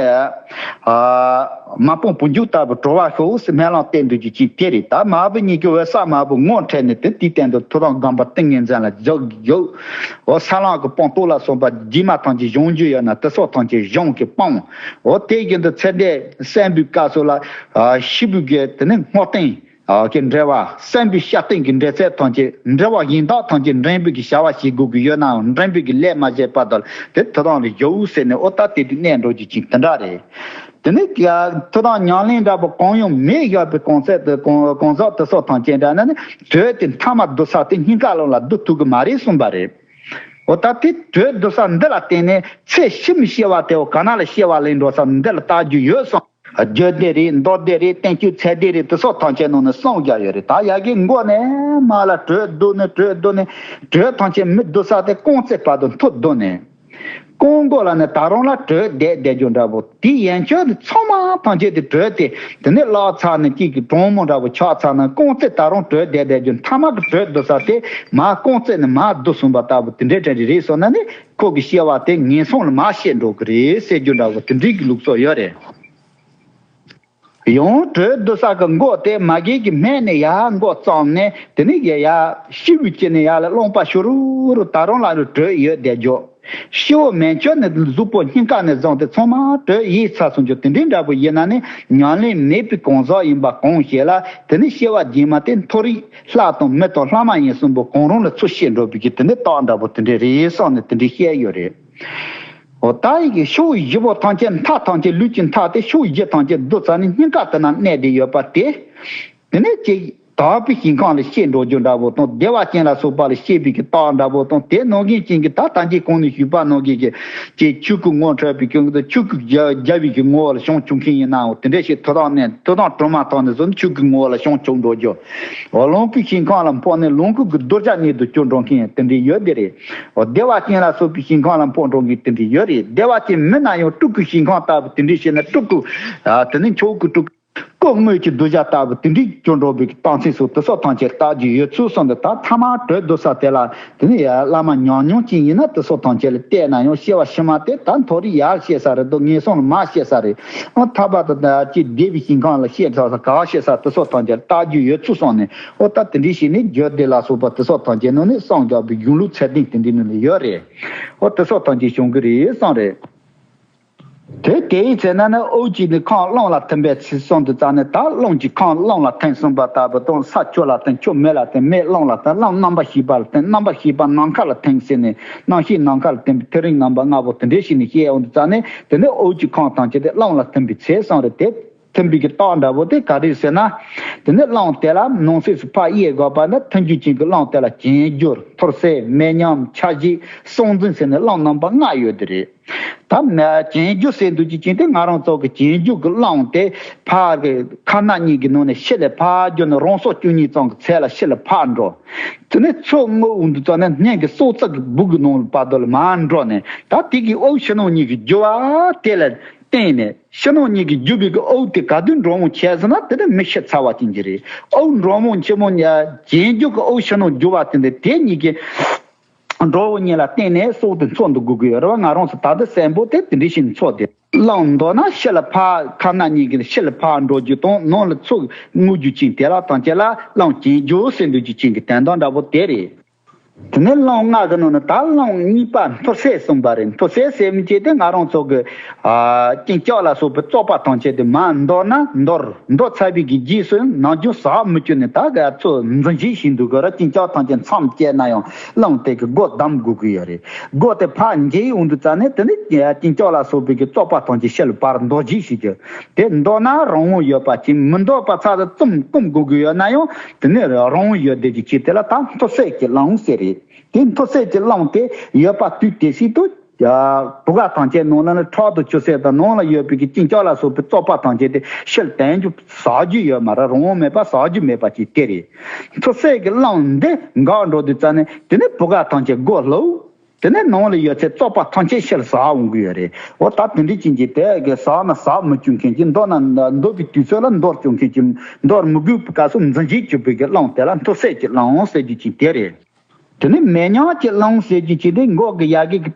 ཨ། མ་སྤངས་བུ་འཇུག་ལྟ་བུ་གྲོལ་བར་ཤོག་ཟེར་སྨོན་ལམ་བཏབ་འདུག་རྒྱུ་ཅན་དེ་རེད། ད་མ་བུ་གཉིས་ཀྱི་འོད་གསལ་མ་བུ་ངོ་འཕྲད་ནས། དེ་དེའི་སྟེང་དུ་ཐུགས་དམ་སྒོམ་པ་ཏིང་ངེ་འཛིན་ལ་འཇུག་འཇུག་འོ་ས་ལམ་གྱི་སྤངས་རྟོགས་ལ་སོགས་པ་རྗེས་མ་ཐམས་ཅད་སྦྱོང་རྒྱུ་ཡོད་ན་དེ་སོགས་ཐམས་ཅད་སྦྱོང་གི་སྤངས། འོ་དེ་བཞིན་དུ་ཚེ་འདས་གསོན་པའི་སྐབས་སུ་ལ། ཨ། ཤི་བའི་གི་དེ་ནི་སྔོ་རྟིང་། ཨ། གི་འབྲེལ་བ། གསོན་པའི་ཤ་རྟིང་གི་འབྲེལ་ཚད་ཐམས་ཅད། འབྲེལ་བ་གཞན་དག་ཐམས་ཅད་འདྲེན་པའི་གི་བྱ་བ་བྱེད་དགོས་ཀྱི་ཡོད་ནའང་། འདྲེན་པའི་གི་ལས་མ་བྱས་བར་དུ་དེ་ཐུགས་དམ་ལ་བཞུགས་ཟེར་ནས། འོ་ད་དེ་དུས་གནས་འགྲོ་རྒྱུ་ཅན་དེ་འདྲ་རེད། དེ་ནས་ཐུགས་དམ་ཉམས་ལེན་འདྲ་པོ་གང་ཡང་མེད་བཞག་པའི་གང་ཟག་དེ། གང་གང་ཟག་དེ་སོགས་ཐམས་ཅད་འདྲ་ན་ནི། དྲོད་དེ་མཐའ་མ་རྡུལ་ཚར་དེ་སྙིང་ག་ལོག་ལ་རྡུལ་ཐུབ་ཀྱི་མ་རེད་གསུངས་པ་རེད། འོ་ད་དེ་དྲོད་བསྡུ་ས་འདི་ལ་བརྟེན་ནས་ཚེ་ཕྱི་མའི་སྐྱེ་བ་དེ་འོ་ག་ན་ལ་སྐྱེ་བ་ལེན་འགྲོ་ས་འདི་ལ་བལྟ་རྒྱུ་ཡོད་སོང་། རྒྱུད་སྡེ་རེད། མདོ་སྡེ་རེད། བསྟན་བཅོས་ཚད་ལྡན་རེད། དེ་སོགས་ཐམས་ཅད་ནང་ནས་གསུངས་བཞག་ཡོད་རེད། ད་ཡ་གི་མགོ་ནས་མར་ལ་དྲོད་བསྡུ་ནས་དྲོད་བསྡུ་ནས་དྲོད་ཐམས་ཅད་མི་བསྡུ་ས་དེ་རྐང་རྩེ་བར་དུ་མཐུད་བསྡུ་ནས། རྐང་མགོ་ལ་ནི་ད་རུང་ལ་དྲོད་བསྡད་བསྡད་རྒྱུ་འདྲ་པོ། དེའི་ཡན་ཆོད་དེ་ཚང་མ་ཐམས་ཅད་དེ་དྲོད་དེ་དེ་ནས་བརླག་ཚར་ནས་གཅིག་གི་གྲང་མོ་འདྲ་པོ་ཆགས་ཚར་ན་རྐང་རྩེ་ད་རུང་དྲོད་བསྡད་བསྡད་རྒྱུ། མཐའ་མ་གི་དྲོད་བསྡུ་ས་དེ་མར་རྐང་རྩེ་ནས་མར་བསྡུ་སོང་པ་ལྟ་བུ་དེ་འདྲའི་གྲས་རེད་སོང་ན་ནི་ཁོ་གི་སྐྱེ་བ་དེ་ངན་སོང་ལ་མར་སྐྱེ་འགྲོ་གི་རེད་ཟེར་རྒྱུ་འདྲ་པོ་དེ་འདྲའི་གི་ལུགས་སྲོལ་ཡོད་རེད། ཡང་དྲོད་བསྡུ་ས་གི་མགོ་དེ་མ་གི་གི་སྨད་ནས་ཡར་མགོ་བརྩམས་ནས་དེ་ནས་ཡ་ཡ་སྤྱི་བོའི་དཀྱིལ་ནས་ཡར་ལ་རླངས་པ་ཤུ་རུ་རུ་ད་རུང་ལ་རུ་དྲོད་ཡོད་བསྡད་རྒྱུ། སྤྱི་བོ་མན་ཆད་ནས་གཟུགས་པོ་སྙིང་ག་ནས་བཟུང་སྟེ་ཚང་མ་དྲོད་ཡལ་ཚར་སོང་རྒྱུ་དེ་འདྲའི་འདྲ་པོ་ཡིན་ན་ནི་ཉམས་ལེན་མེད་པའི་གང་ཟག་ཡིན་པ་གང་ཞིག་ལ་དེ་ནི་སྐྱེ་བ་རྗེས་མ་དེ་མཐོ་རིས་ལྷ་དང་མི་དང་ལྷ་མ་ཡིན་གསུམ་པོ་གང་རུང་ལ་ཚུར་སྐྱེ་འགྲོ་བའི་གི་དེ་ནི་རྟགས་འདྲ་པོ་དེ་འདྲའི་རེད་བསམ་ནས་དེ་འདྲའི་བཤད་ཡོད་རེད། འོ་ད་ཡི་གེ་ཕྱོགས་བཞི་པོ་ཐམས་ཅད། མཐའ་ཐམས་ཅད། ལུས་ཀྱི་མཐའ་དེ་ཕྱོགས་བཞི་ཐམས་ཅད་བསྡུ་ཚར་ནས་སྙིང་ག་དེ་ན་གནས་ཏེ་ཡོད་པ་དེ། དེ་ནས་ཅིག་དག་པའི་ཞིང་ཁམས་ལ་སྐྱེ་འགྲོ་རྒྱུ་འདྲ་པོ་དང་། བདེ་བ་ཅན་ལ་སོགས་པ་ལ་སྐྱེ་བའི་གི་རྟགས་འདྲ་པོ་དང་། དེ་ནང་བཞིན་ཅན་གྱི་ད་ལྟ་ཅིག་གོང་ནས་ཞུས་པ་ནང་བཞིན་གྱི་ཅིག་ཆོས་སྐུ་ངོ་འཕྲོད་པའི་སྐྱོན་གྱི་ཆོས་སྐུ་རྒྱ་རྒྱ་བའི་གི་ངོ་བོ་ལ་བྱང་ཆུབ་མཁན་ཡིན་ནའང་དེ་འདྲ་ཞིག་ཐོབ་ཐང་ནས་ཐོབ་ཐང་གྲོལ་མ་ཐོབ་ནས་བཟུང་ཆོས་སྐུ་ངོ་བོ་ལ་བྱང་ཆུབ་འགྲོ་རྒྱུ། འོ་ལོངས་སྐུའི་ཞིང་ཁམས་ལ་འཕོས་ནས་ལོངས་སྐུ་གི་གདུལ་བྱ་ཉིད་དུ་གྱུར་འགྲོ་མཁན་དེ་འདྲ་ཡོད་དེ་རེད། འོ་བདེ་བ་ཅན་ལ་སོགས་པའི་ཞིང་ཁམས་ལ་འཕོས་འགྲོ་མཁན་དེ་འདྲ་ཡོད་རེད། བདེ་བ་ཅན་མིན་ན་ཡང་སྤྲུལ་སྐུའི་ཞིང་ཁམས་ལྟ་བུ་དེ་འདྲ་བྱས་ན་སྤྲུལ་སྐུ། ཨ་དེ་ནི་མཆོག་གི་སྤྲུལ་སྐུ་དངོས་ཀྱི་གདུལ་བྱ་ལྟ་བུ་དེ་འདྲ་གྱུར་འགྲོ་བའི་རྟགས་མཚན་སོགས་དེ་སོགས་ཐམས་ཅད་བལྟ་རྒྱུ་ཡོད་ཚུལ་གསུངས་འདུག་ད་ཐ་མ་དྲོད་བསྡུ་ས་དེ་ལ་དེ་ནི་ཡ་བླ་མ་ཉམས་མྱོང་ཅན་ཡིན་ན་དེ་སོགས་ཐམས་ཅད་ལ་བལྟས་ན་ཡང་སྐྱེ་བ་ཕྱི་མ་དེ་ད་མཐོ་རིས་ཡར་སྐྱེ་ས་རེད་འདུག་ངན་སོང་ལ་མར་སྐྱེ་ས་རེད། ཨོ་ཐར་པ་དང་ཅིག་བདེ་བའི་ཞིང་ཁམས་ལ་སྐྱེ་ས་ག་བ་སྐྱེ་ས་དེ་སོགས་ཐམས་ཅད་ལ་བལྟ་རྒྱུ་ཡོད་ཚུལ་གསུངས་ནས། ཨོ་ད་དེ་འདྲའི་ཞིག་ནི་རྒྱུད་སྡེ་ལ་སོགས་པ་དེ་སོགས་ཐམས་ཅད་ནང་ནས་གསུངས་བཞག་པའི་གཞུང་ལུགས་ཚད་ལྡན་དེ་འདྲའི་ནང་ལ་ཡོད་རེད། ཨོ་དེ་སོགས་ཐམས་ཅད་བྱུང་གི་རེད་གསུངས་རེད། དེ་དེའི་ཚེ་ན་ནི་དབུགས་ཀྱིས་ནི་ཁམས་རླུང་ལ་ཐིམ་པའི་ཚུལ་གསུངས་དུས་ཙ་ནས། ད་རླུང་གིས་ཁམས་རླུང་ལ་ཐིམ་གསུངས་པ་ལྟ་བུ་དང་། ས་ཆུ་ལ་ཐིམ། ཆུ་མེ་ལ་ཐིམ། མེ་རླུང་ལ་ཐིམ། རླུང་རྣམ་པར་ཤེས་པ་ལ་ཐིམ། རྣམ་པར་ཤེས་པ་ནམ་མཁའ་ལ་ཐིམ་ཟེར་ནས་རྣམ་ཤེས་ནམ་མཁའ་ལ་ཐིམ་པའི་ཐིམ་རིམ་རྣམ་པ་ལྔ་པོ་དེ་འདྲའི་ཞིག་ནས་བཤད་འོང་དུས་ཙ་ནས། དེ་ནས་དབུགས་ཀྱི་ཁམས་ཐམས་ཅད་དེ་རླུང་ལ་ཐིམ་པའི་ཚུལ་གསུངས་རེད་དེ། ཐིམ་པའི་གི་རྟགས་འདྲ་པོ་དེ་ག་རེ་ཟེར་ན། དེ་ནས་རླུང་དེ་ལ་ནང་གསེས་སུ་ཕར་དབྱེ་དགོས་པ་ན། ཐིམ་རྒྱུ་ཅན་གྱི་རླུང་དེ་ལ་གྱེན་རྒྱུ། འཐོར་སྲེག། མེ་མཉམ། ཆ་བཞི། གསང་འཛིན་ཟེར་ནས་རླུང་རྣམ་པ་ལྔ་ཡོད་དེ་རེད། ད་མ་གྱེན་རྒྱུ་ཟེར་འདུག་ཅིག་ཅིག་དེ་ང་རང་ཚོ་གི་གྱེན་རྒྱུ་གི་རླུང་དེ་ཕར་གི་ཁ་སྣ་གཉིས་ཀྱི་ནང་ནས་ཕྱི་ལ་ཕར་རྒྱུ་ནས་རང་སྲོག་བཅུ་གཉིས་ཙམ་གྱི་ཚད་ལ་ཕྱི་ལ་ཕར་འགྲོ། དེ་ནས་ཚུར་རྔུབ་འོང་དུས་ཙམ་ནས་སྙིང་གི་སྲོག་རྩ་གི་སྦུག་གི་ནང་ལ་བར་དུ་ལ་མར་འགྲོ་ནས། ད་དེ་གི་དབུགས་ཕྱི་ནང་གཉིས་ཀྱི་རྒྱུ་བ་དེ་ལ་བརྟེན་ནས་ཕྱི་ནང་གཉིས་ཀྱི་རྒྱུ་བའི་གི་དབུགས་དེ་ག་དུས་འགྲོ་འོང་བྱས་ཟེར་ན། དེ་ནས་མི་ཤི་ཚར་བ་ཅན་གྱི་རེད། དབུགས་འགྲོ་འོང་ཕྱི་མོ་གྱེན་རྒྱུ་གི་དབུགས་ཕྱི་ནང་རྒྱུ་བ་དེ་འདི་དེ་གཉིས་ཀྱི་འགྲོ་འོང་གཉིས་ལ་བརྟེན་ནས་སྲོག་དེ་འཚོ་འདུག་དགོས་ཀྱི་ཡོད་རེད་བ། ང་རང་ཚོ་ད་ལྟ་གསལ་པོ་དེ་དེ་འདྲ་ཞིག་འཚོ་དེ། རླུང་མདོར་ན་ཕྱི་ལ་ཕར་ཁ་སྣ་གཉིས་ཀྱི་ཕྱི་ལ་ཕར་འགྲོ་རྒྱུ་དང་ནང་ལ་ཚུར་རྔུབ་རྒྱུ་ཅན་དེ་ལ་ཐམས་ཅད་ལ་རླུང་གྱེན་རྒྱུ་ཟེར་འདུག་རྒྱུ་ཅན་གྱི་དོན་དག་འདྲ་པོ་དེ་རེད། དེ་ནས་རླུང་ལྔ་གི་ནང་ནས་ད་རླུང་གཉིས་པ་འཐོར་སྲེག་གསུངས་པ་རེད། འཐོར་སྲེག་ཟེར་མི་ཅིག་དེ་ང་རང་ཚོ་གི་ཨ་གཅིན་སྐྱག་ལ་སོགས་པའི་བཙོག་པ་ཐམས་ཅད་དེ་མར་འདོར་ན་འདོར། འདོར་ཚར་བའི་གི་རྗེས་སུ་ནམ་རྒྱུན་ཟག་མི་བཅུག་ནས་ད་ག་ཚོད་འཛིན་བྱེད་བཞིན་འདུག་གི་ར། གཅིན་སྐྱག་ཐམས་ཅད་མཚམས་བཅད་ན་ཡང་རླུང་དེ་གི་སྒོ་བསྡམ་དགོས་ཀྱི་ཡོད་རེད། སྒོ་དེ་ཕར་འབྱེད་ཡོང་དུས་ཙ་ནས་དེ་ནས་གཅིན་སྐྱག་ལ་སོགས་པའི་གི་བཙོག་པ་ཐམས་ཅད་ཕྱི་ལ་ཕར་འདོར་བྱེད་བྱེད་རྒྱུ། དེ་འདོར་ན་རང་དབང་ཡོད་པ་ཅིག་མི་འདོར་བར་ཚར་དུ་བཙུམ་སྐུམ་དགོས་ཀྱི་ཡོད་ན་ཡང་དེ་ནས་རང་དབང་ཡོད་བསྡད་ཀྱི་ཅིག་དེ་ལ་ད་འཐོར་སྲེག་གི་རླུང་ཟེར་རེད། དེ་འཐོར་སྲེག་གི་རླུང་དེ་ཡོད་པ་དུས་དེ་སྲིད་དུ་བུ་ག་ཐམས་ཅད་ནང་ལ་ནི་ཁྲག་དང་ཆུ་སེར་དང་ནང་ལ་ཡོད་པའི་གི་གཅིན་སྐྱག་ལ་སོགས་པའི་བཙོག་པ་ཐམས་ཅད་དེ་ཕྱིར་དོན་རྒྱུ་ཟག་རྒྱུ་ཡོད་མ་རེད། རང་དབང་མེད་པ་ཟག་རྒྱུ་མེད་པ་ཅིག་དེ་རེད། འཐོར་སྲེག་གི་རླུང་འདི་འགག་འགྲོ་དུས་ཙ་ནས་དེ་ནས་བུ་ག་ཐམས་ཅད་སྒོ་བསླུ། དེ་ནས་ནང་ལ་ཡོད་ཚད་བཙོག་པ་ཐམས་ཅད་ཕྱིར་ཟག་འོང་གི་ཡོད་རེད། འོ་ད་དེ་འདྲའི་ཅན་གྱི་དེ་གི་ཟག་ན་ཟག་མི་བཅུག་མཁན་གྱི། འདོར་ན་འདོར་བའི་དུས་ཚོད་ལ་འདོར་བཅུག་མཁན་གྱི། འདོར་མི་དགོས་པའི་སྐབས་སུ་འཛིན་བྱེད་བཅུག་པའི་གི་རླུང་དེ་ལ་འཐོར་སྲེག་གི་རླུང་ཟེར་རྒྱུ་ཅིག་དེ་རེད། དེ་ནས་མེ་མྱང་གི་རླུང་ཟེར་རྒྱུ་ཅིག་དེ་མགོ་གི་ཡ་གི་གི་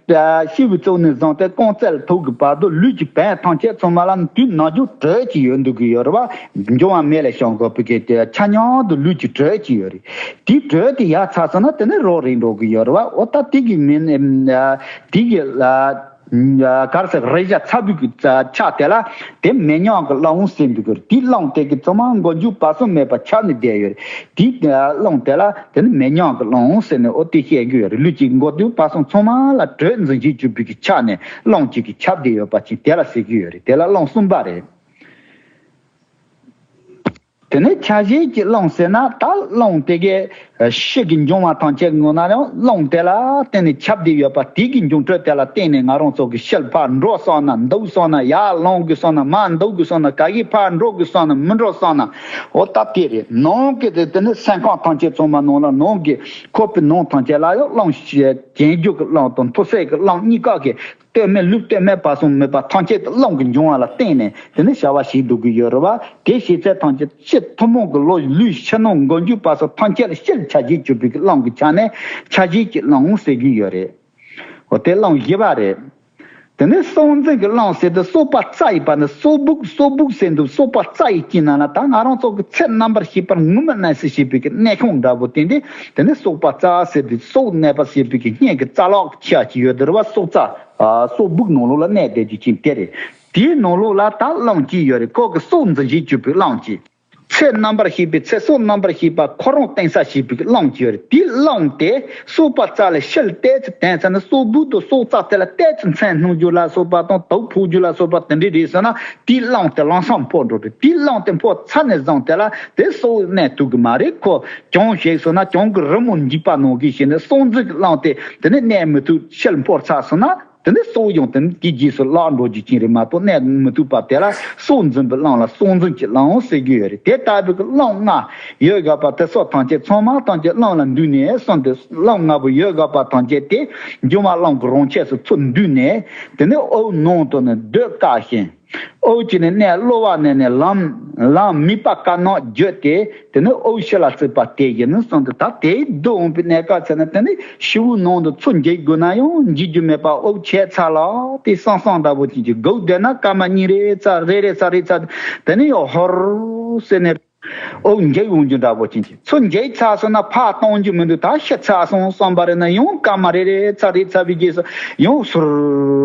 ཤི་བའི་ཚུལ་ནས་བཟུང་སྟེ་རྐང་རྩེ་ལ་ཐུག་གི་བར་དུ་ལུས་ཀྱི་བན་ཐམས་ཅད་ཚང་མ་ལ་དུས་ནམ་རྒྱུན་དྲོད་ཅིག་ཡོད་འདུག་གི་ཡོད་རེད་བ། འབྱུང་བ་མེ་ལས་བྱུང་དགོས་པའི་གི་ཆ་མཉམ་དུ་ལུས་ཀྱི་དྲོད་ཅིག་ཡོད་རེད། དེའི་དྲོད་དེ་ཡལ་ཚར་སོང་ན་དེ་ནས་རོ་རེད་འགྲོ་གི་ཡོད་རེད་བ། འོ་ད་དེ་གི་མིན་དེ་གི་ལ་གར་ས་རེག་བྱ་ཚ་བའི་གི་ཆ་དེ་ལ་དེ་མེ་མྱང་གི་རླུང་ཟེར་འདུག་གི་རེད། དེའི་རླུང་དེ་གི་ཚང་མ་མགོ་མཇུག་བར་གསུམ་མེད་པ་ཁྱབ་ནས་བསྡད་ཡོད་རེད། དེའི་རླུང་དེ་ལ་དེ་ནི་མེ་མྱང་གི་རླུང་ཟེར་ནས་འོ་དེ་བཤད་ཀྱི་ཡོད་རེད། ལུས་ཀྱི་མགོ་མཇུག་བར་གསུམ་ཚང་མ་ལ་དྲོད་འཛིན་བྱེད་བཅུག་པའི་གི་ཆ་ནས་རླུང་གཅིག་གི་ཁྱབ་བསྡད་ཡོད་པ་ཅིག་དེ་ལ་ཟེར་གྱི་ཡོད་རེད། དེ་ལ་རླུང་གསུམ་པ་རེད། དེ་ནས་ཆ་བཞིའི་གི་རླུང་ཟེར་ན་ད་རླུང་དེ་གའི་ ཕྱི་གི་འབྱུང་བ་ཐམས་ཅད་ངོ་ན་ཡང་རླུང་དེ་ལ་བརྟེན་ནས་ཁྱབ་བསྡད་ཡོད་པ། དེ་གི་འབྱུང་འཕྲོད་དེ་ལ་བརྟེན་ནས་ང་རང་ཚོ་གི་ཕྱིར་ཕར་འགྲོ་སོང་ན་འདུག་སོང་ན། ཡར་ལངས་དགོས་སོང་ན་མར་འདུག་དགོས་སོང་ན། ག་གི་ཕར་འགྲོ་དགོས་སོང་ན་མི་འགྲོ་སོང་ན། འོ་ད་དེ་རེད། ནང་གི་དེ་དེ་ནི་སེམས་ཁམས་ཐམས་ཅད་ཚང་མ་ནང་ལ་ནང་གི་ཁོག་པའི་ནང་ཐམས་ཅད་ལ་ཡང་རླུང་ཞེས་གྱེན་རྒྱུ་གི་རླུང་དང་མཐོ་ཚད་ཀྱི་རླུང་གཉིས་ཀ་གི་སྟོད་སྨད་ལུས་སྟོད་སྨད་བར་གསུམ་མེད་པ་ཐམས་ཅད་དུ་རླུང་གི་འབྱུང་བ་ལ་བརྟེན་ནས་དེ་ནི་བྱ་བ་བྱེད་འགྲོ་གི་ཡོད་རེད་བ། དེ་བྱེད་ཚད་ཐམས་ཅད་ཕྱི་ཐུན་མོང་གི་ལོ་ལུས་ཕྱི་ནང་མགོ་མཇུག་བར་གསུམ་ཐམས་ཅད་ལ་ཕྱིར་འཆར་བྱེད་གྱུར་པའི་གི་རླུང་གི་ཆ་ནས་འཆར་བྱེད་ཀྱི་རླུང་ཟེར་གྱི་ཡོད་རེད། འོ་དེ་རླུང་བཞི་པ་རེད། དེ་ནས་སྲོག་འཛིན་གྱི་རླུང་ཟེར་དུས་སྲོག་པ་རྩ་ཡི་བར་ནས་སྲོག་སྦུག་སྲོག་སྦུག་ཟེར་དུས་སྲོག་པ་རྩ་ཡི་དཀྱིལ་ན་ལ་ད་ང་རང་ཚོ་གི་ཚེ་རྣམ་པར་ཤེས་པར་ངོམས་གནས་སུ་བྱེད་པའི་གི་གནས་ཁང་འདྲ་པོ་དེ་འདི་དེ་ནས་སྲོག་པ་རྩ་ཟེར་དུས་སྲོག་གནས་པ་ཟེར་བའི་གི་སྙིང་གི་རྩ་ལག་ཆ་ཅིག་ཡོད་དེ་རེད་བ། སྲོག་རྩ་ཨ་སྲོག་སྦུག་ནང་ལོགས་ལ་གནས་བསྡད་རྒྱུ་ཅིག་དེ་རེད། དེའི་ནང་ལོགས་ལ་ད་རླུང་གཅིག་ཡོད་རེད། ཁོ་གི་སྲོག་འཛིན་བྱེད་གྱུར་པའི་རླུང་གཅིག་ཚེ་རྣམ་པར་ཤེས་པའི་ཚེ་སྲོག་རྣམ་པར་ཤེས་པ་ཁོ་རང་བརྟེན་ས་བྱེད་པའི་རླུང་ཅིག་ཡོད་རེད། དེའི་རླུང་དེ་སྲོག་པ་རྩ་ལ་ཕྱིར་ཏོག་ཙམ་བརྟེན་ཚར་ན་སྲོག་སྦུག་དང་སྲོག་རྩ་དེ་ལ་ཏོག་ཙམ་མཚན་སྣོན་རྒྱུ་ལ་སོགས་པ་དང་དུག་ཕོག་རྒྱུ་ལ་སོགས་པ་དེ་འདྲ་རེད་ཟེར་ན་དེའི་རླུང་དེ་ལམ་སང་འཕོ་འགྲོ་རེད། དེའི་རླུང་དེ་འཕོ་ཚར་ནས་བཟུང་དེ་ལ་དེ་སྲོག་གནས་ཐུབ་གི་མ་རེད། ཁོ་གྱང་ཞིག་སོང་ན་གྱང་གི་རི་མོ་འཇིག་པ་ནང་གི་ཞིག་ནས་སྲོག་འཛིན་གྱི་རླུང་དེ་དེ་ནས་གནས་མི་ཐུབ། ཕྱིར་འཕོ་ཚར་སོང་ན། དེ་ནས་སྲོག་ཡང་དེ་ནས་དེའི་རྗེས་སུ་བརླག་འགྲོ་རྒྱུ་ཅན་རེད་མ་གཏོགས་གནས་མི་ཐུབ་པ་དེ་ལ་སྲོག་འཛིན་པའི་རླུང་ལ་སྲོག་འཛིན་གྱི་རླུང་ཟེར་རྒྱུ་ཡོད་རེད། དེ་ལྟ་བུའི་གི་རླུང་ལྔ་ཡོད་དགོས་པ་དེ་སོགས་ཐམས་ཅད་ཚང་མ་ཐམས་ཅད་རླུང་ལ་འདུས་ནས་གསུངས་ཏེ། རླུང་ལྔ་པོ་ཡོད་དགོས་པ་ཐམས་ཅད་དེ་འབྱུང་བ་རླུང་གི་རང་ཆས་སུ་ཚུར་འདུས་ནས་དེ་ནས་དབུགས་ནང་དུ་ནི་སྡོད་དཀའ་ཞིང་། དབུགས་ཀྱི་ནི་གནས་གློ་བ་ནས་ནི་ལམ་ལམ་མིད་པ་དཀར་ནག་བརྗོད་དེ། དེ་ནི་དབུགས་ཕྱི་ལ་བཙུགས་པ་དེ་ཡིན་གསུངས་ཏེ། ད་དེའི་སྡུག་འོང་པའི་གནས་སྐབས་ཚེ་ན་དེ་ནི་ཤི་བོའི་ནང་དུ་ཚུར་འགྱེལ་དགོས་ན་ཡང་འགྱེལ་རྒྱུ་མེད་པར་དབུགས་ཆད་ཚར་ལ་དེ་སང་སང་འདྲ་པོ་ཅན་གྱི་སྒུག་བསྡད་ན་སྐར་མ་གཉིས་རེ་ཙམ་རེ་རེ་ཙམ་རེ་ཙམ་དེ་ནི་ཡང་ཧོར་ཟེར་ནས་དབུགས་འགྱེལ་འོང་རྒྱུ་འདྲ་པོ་ཅན་གྱི་ཚུར་འགྱེལ་ཚར་སོང་ན་ཕར་གཏོང་རྒྱུ་མི་འདུག་ད་ཤི་ཚར་སོང་བསམ་པ་རེད་ན་ཡང་སྐར་མ་རེ་རེ་ཙམ་རེ་ཙམ་པའི་རྗེས་སུ་ཡང་ཟུར་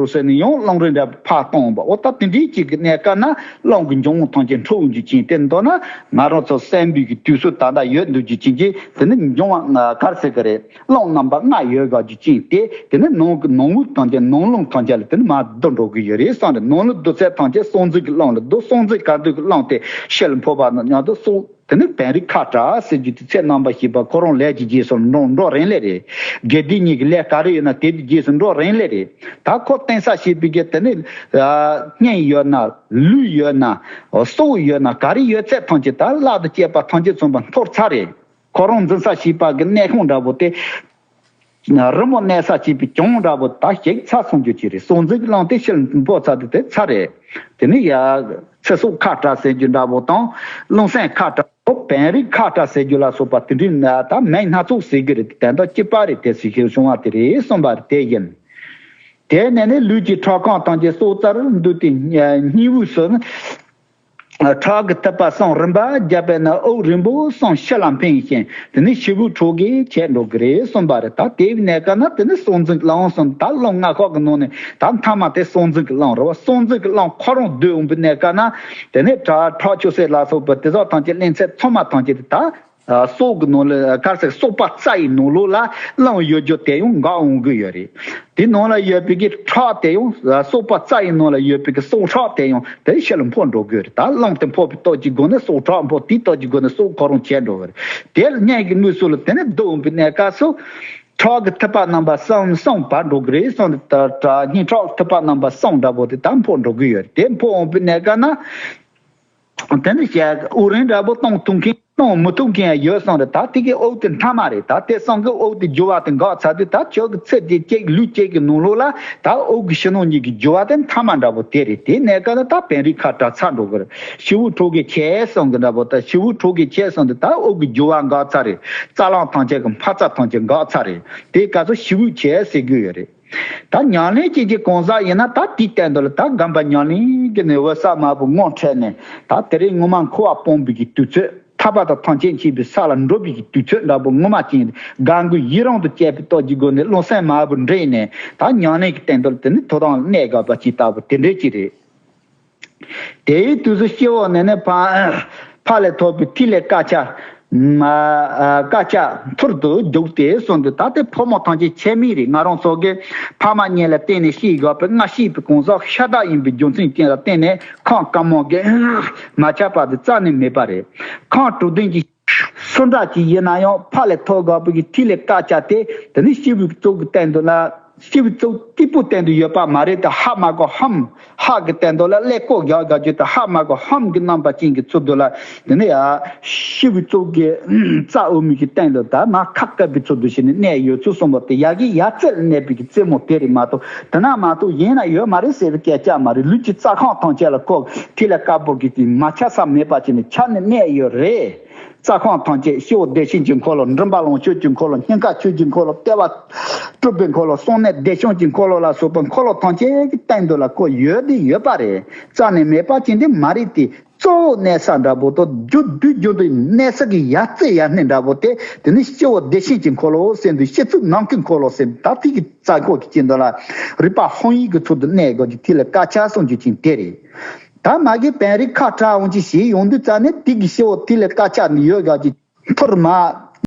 ཟེར་ནས་ཡང་རླུང་རེ་འདྲ་ཕར་གཏོང་བ། འོ་ད་དེ་འདྲའི་ཅིག་གི་གནས་སྐབས་ན་རླུང་གི་འབྱུང་བ་ཐམས་ཅད་འཕྲོ་འོང་རྒྱུ་ཅན་དེ་མདོར་ན་ང་རང་ཚོ་གསོན་པོའི་གི་དུས་སུ་ད་ལྟ་ཡོད་འདུག་རྒྱུ་ཅན་གྱི་དེ་ནི་འབྱུང་བ་ག་རེ་ཟེར་གི་རེད། རླུང་རྣམ་པ་ལྔ་ཡོད་དགོས་རྒྱུ་ཅན་དེ་དེ་ནི་ནང་གི་ནང་དབུགས་ཐམས་ཅད་ནང་རླུང་ཐམས་ཅད་ལ་དེ་ནི་མར་བསྡུ་འགྲོ་གི་ཡོད་རེད་བསམ་རེད། ནང་ལ་བསྡུ་ཚད་ཐམས་ཅད་སྲོག་འཛིན་གྱི་རླུང་ལ་བསྡུ། སྲོག་འཛིན་ག་འདུག་གི་རླུང་དེ་ཕྱི་ལ་འཕོ་བ་ན་ཡང་དུ་སྲོག་དེ་ནི་བེམ་རིག་ཁ་བྲལ་ཟེར་རྒྱུ་དེ་ཚེ་རྣམ་པར་ཤེས་པ་ཁོ་རང་ལས་ཀྱི་རྗེས་སུ་འགྲོ་འགྲོ་རན་ལེ་རེད། དགེ་སྡིག་གཉིས་ཀྱི་ལས་ག་རེ་ཡོད་ན་དེ་དེ་རྗེས་སུ་འགྲོ་རན་ལེ་རེད། ད་ཁོ་བརྟེན་ས་བྱེད་པའི་གི་དེ་ནི་ཨ་སྙིང་ཡོད་ན་ལུས་ཡོད་ན་སྲོག་ཡོད་ན་ག་རེ་ཡོད་ཚད་ཐམས་ཅད་ད་བརླག་ཏུ་བཅས་པ་ཐམས་ཅད་ཚང་མ་འཐོར་ཚར་རེད། ཁོ་རང་འཛིན་ས་བྱེད་པ་གི་གནས་ཁང་འདྲ་པོ་དེ། རི་མོ་གནས་ས་བྱེད་པའི་གྱང་འདྲ་པོ་ད་ཞིག་ཚར་སོང་རྒྱུ་ཅིག་རེད། སྲོག་འཛིན་གྱི་རླུང་དེ་ཕྱིར་འབོ་ཚར་དུས་དེ་ཚར་རེད། དེ་ནི་ཡ་ཚེ་སྲོག་ཁ་བྲལ་ཟེར་རྒྱུ་འདྲ་པོ་དང་རླུང་སེམས་ཁ་བྲལ་པོ་བེམ་རིག་ཁ་བྲལ་ཟེར་རྒྱུ་ལ་སོགས་པ་དེ་འདྲའི་ན་ད་མིང་སྣ་ཚོགས་ཟེར་རྒྱུ་རེད། དེ་དོན་དག་གཅིག་པ་རེད། དེ་ཟེར་རྒྱུ་བྱུང་བ་དེ་རེད་གསུངས་པ་རེད། དེ་ཡིན། དེ་ནས་ནི་ལུས་ཀྱི་ཁྲག་ཁུང་ཐམས་ཅད་སྲོག་རྩར་འདུས་ཏེ་སྙིང་དབུས་སུ། ཁྲག་གི་ཐིགས་པ་གསུམ་རིམ་པ་བརྒྱབ་པས་ན་དབུགས་རིང་པོ་གསུམ་ཕྱི་ལ་འཕེན་ཞིང་དེ་ནས་ཤི་བོའི་ཁྲོ་གེ་ཆད་འགྲོ་གི་རེད་གསུངས་པ་རེད། ད་དེ་བའི་གནས་སྐབས་ན་དེ་ནས་སྲོག་འཛིན་གྱི་རླུང་གསུམ་ད་རླུང་ལྔ་ཁོག་གི་ནང་ནས་ད་མཐའ་མ་དེ་སྲོག་འཛིན་གྱི་རླུང་རེད་བ། སྲོག་འཛིན་གྱི་རླུང་ཁོ་རང་སྡུད་འོང་པའི་གནས་སྐབས་ན་དེ་ནས་ཁྲག་ཁྲག་ཆུ་སེར་ལ་སོགས་པ་དེ་དག་ཐམས་ཅད་རླན་ཚད་ཚང་མ་ཐམས་ཅད་དེ་ད། ཨ་སྲོག་གི་ནང་ལ་ག་རེ་ཟེར་སྲོག་པ་རྩ་ཡི་ནང་ལོགས་ལ་རླུང་ཡོད་རྒྱུ་དེ་ཡང་འགག་འོང་གི་ཡོད་རེད། དེ་ནང་ལ་ཡོད་པའི་གི་ཁྲག་དེ་ཡང་ཨ་སྲོག་པ་རྩ་ཡི་ནང་ལ་ཡོད་པའི་གི་སྲོག་ཁྲག་དེ་ཡང་དེ་ཕྱི་ལ་འཕོ་འགྲོ་གི་ཡོད་རེད། ད་རླུང་དེ་འཕོ་བའི་སྟོབས་ཀྱི་སྒོ་ནས་སྲོག་ཁྲག་འཕོ། དེའི་སྟོབས་ཀྱི་སྒོ་ནས་སྲོག་ཁོ་རང་ཆད་འགྲོ་གི་རེད། དེ་ལ་སྙིང་གི་དབུས་སུ་ལ་དེ་ནས་སྡུད་འོང་པའི་གནས་སྐབས་སུ་ཁྲག་གི་ཐིགས་པ་རྣམ་པ་གསུམ་གསུམ་བབས་འགྲོ་གི་རེད་གསུངས་ཏེ། ད་སྙིང་ཁྲག་ཐིགས་པ་རྣམ་པ་གསུམ་འདྲ་པོ་དེ་ད་འཕོ་འགྲོ་གི་ཡོད་རེད། དེ་འཕོ་འོང་པའི་གནས་སྐབས་ན། དེ་ནི་བཤད་དབུགས་རིང་འདྲ་པོ་གཏོང་ཐུབ་མཁན་གཏོང་མི་ཐུབ་མཁན་ཡང་ཡོད་སོང་རེད། ད་དེ་གི་དབུགས་དེ་མཐའ་མ་རེད། ད་དེ་སང་གི་དབུགས་དེ་རྒྱུ་བ་དེ་འགག་ཚར་དུས་ད་ཁྱོད་ཀྱི་ཚེ་འདི་གཅིག་ལུས་གཅིག་གི་ནང་ལོགས་ལ་ད་དབུགས་ཀྱི་ཕྱི་ནང་གཉིས་ཀྱི་རྒྱུ་བ་དེ་མཐའ་མ་འདྲ་པོ་དེ་རེད། དེ་གནས་སྐབས་ན་ད་བེམ་རིག་ཁ་བྲལ་ཚར་འགྲོ་གི་རེད། ཤི་བོའི་ཁྲོ་གེ་ཆད་སོང་གི་འདྲ་པོ། ད་ཤི་བོའི་ཁྲོ་གེ་ཆད་སོང་དུས་ད་དབུགས་ཀྱི་རྒྱུ་བ་འགག་ཚར་རེད། རྩ་རླུང་ཐམས་ཅད་ཀྱི་འཕར་རྩ་ཐམས་ཅད་འགག་ཚར་རེད། དེའི་སྐབས་སུ་ཤི་བོའི་ཆད་ཟེར་གི་ཡོད་རེད། ད་ཉམས་ལེན་བྱེད་ཀྱི་གང་ཟག་ཡིན་ན་ད་དེའི་སྟེང་དུ་ལ་ད་སྒོམ་པ་ཉམས་ལེན་གྱི་ནི་འོད་གསལ་དམར་པོ་ངོ་འཕྲད་ནས་ད་དེ་རིང་ངོ་མ་འཁོར་བ་སྤོང་བའི་གི་དུས་ཚོད། ཐར་པ་དང་ཐམས་ཅད་མཁྱེན་པའི་ས་ལ་འགྲོ་བའི་གི་དུས་ཚོད་འདྲ་པོ་ངོ་མ་ཅིག་སྒོམ་དགུའི་ཡི་རང་དུ་བཅས་པའི་སྟོབས་ཀྱི་སྒོ་ནས་རླུང་སེམས་དམར་པོ་འདྲེས་ནས་ད་ཉམས་ལེན་གྱི་སྟེང་དུ་ལ་དེ་ནི་ཐོག་དང་གནས་དགོས་པ་ཅིག་ལྟ་བུ་དེ་འདྲས་ཅིག་རེད། དེའི་དུས་སུ་སྤྱི་བོ་ནས་ནི་ཕ་ཕ་ལས་ཐོབ་པའི་ཐིག་ལེ་དཀར་ཆ་མ་དཀར་ཆ་ཐུར་དུ་རྒྱུག་སྟེ་གསུངས་ཏེ། ད་དེ་ཕོ་མོ་ཐམས་ཅད་ཁྱད་མེད་རེད། ང་རང་ཚོ་གི་ཕ་མ་གཉིས་ལ་བརྟེན་ནས་ཤེས་དགོས་པའི་སྔ་ཤེས་པའི་གང་ཟག་ཤ་སྟག་ཡིན་པའི་རྒྱུ་མཚན་ཅན་ལ་བརྟེན་ནས་ཁམས་དཀར་མོ་གི་མ་ཆགས་པ་དེ་རྩ་ནས་མེད་པ་རེད། ཁམས་དྲུག་ལྡན་གྱི་ ཚོན་ཁྲ་ཅིག་ཡིན་ན་ཡང་ཕ་ལས་ཐོ་དགོས་པའི་གི་ཐིག་ལེ་དཀར་ཆ་དེ་དེ་ནི་སྤྱི་བོའི་གཙུག་གི་སྟེང་དུ་ལ། སྤྱི་བོའི་གཙུག་སྟེགས་བུ་སྟེང་དུ་ཡོད་པ་མ་རེད་དེ། ཧ་མ་གོ་ཧམ། ཧ་གི་སྟེང་དུ་ལ་ཀླད་ཀོར་རྒྱག་དགའ་རྒྱུ་དེ། ཧ་མ་གོ་ཧམ་གི་རྣམ་པ་ཅན་གྱི་ཚུལ་དུ་ལ། དེ་ནི་ཡ། སྤྱི་བོའི་གཙུག་གི་རྩ་དབུ་མའི་གི་སྟེང་དུ་ད་མ་ཁ་བཀབ་པའི་ཚུལ་དུ་བྱས་ནས་གནས་ཡོད་ཚུལ་གསུངས་པ་དེ། ཡ་གི་ཡ་རྩེར་གནས་པའི་གི་རྩེ་མོ་དེ་རེད་མ་གཏོགས། དེ་ན་མ་གཏོགས་གཞན་ན་ཡོད་མ་རེད་ཟེར་བའི་སྐད་ཆ་མ་རེད། ལུས་ཀྱི་རྩ་ཁམས་ཐམས་ཅད་ལ་ཁོ་ཐིག་ལེ་དཀར་པོ་གི་དེ་མ་ཆགས་ས་མེད་པ་བྱས་ནས་ཆགས་ནས་གནས་ཡོད་རེད། རྩ་ཁམས་ཐམས་ཅད་སྤྱི་བོ་བདེ་ཆེན་གྱི་འཁོར་ལོ། མགྲིན་པ་ལོངས་སྤྱོད་ཀྱི་འཁོར་ལོ། སྙིང་ག་ཆོས་ཀྱི་འཁོར་ལོ། ལྟེ་བ་སྤྲུལ་པའི་འཁོར་ལོ། གསང་གནས་བདེ་ཆེན་གྱི་འཁོར་ལོ་ལ་སོགས་པ་འཁོར་ལོ་ཐམས་ཅད་ཀྱི་སྟེང་དུ་ལ་ཁོ་ཡོད་དེ་ཡོད་པ་རེད། རྩ་ནས་མེད་པ་ཅན་དེ་མ་རེད་དེ། གཙོ་བོ་གནས་ས་འདྲ་པོ་དང་རྒྱུ་དུས་རྒྱུན་དུ་གནས་ས་གི་ཡ་རྩེ་ཡ་སྣེ་འདྲ་པོ་དེ། དེ་ནི་སྤྱི་བོ་བདེ་ཆེན་གྱི་འཁོར་ལོ་ཟེར་འདུག་སྤྱི་གཙུག་ནམ་མཁའི་འཁོར་ལོ་ཟེར། ད་ཐིག་གི་རྩ་འཁོར་གྱི་སྤྱི་མདོ་ལ་རིག་པ་ཧོང་ཡིག་གི་ཚུལ་དུ་གནས་དགོས་ཀྱི་ཐིག་ལེ་དཀར་ཆ་གསུང་རྒྱུ་ཅན་དེ་རེད། ད་མ་གི་བན་རི་ཁ་བྲག་འོང་ཅི་ཞེས་ཡོང་དུས་རྩ་ནས་དེ་གི་སྤྱི་བོ་ཐིག་ལེ་དཀར་ཆ་ནི་ཡོད་དགོས་ཀྱི་ཐུར་མ།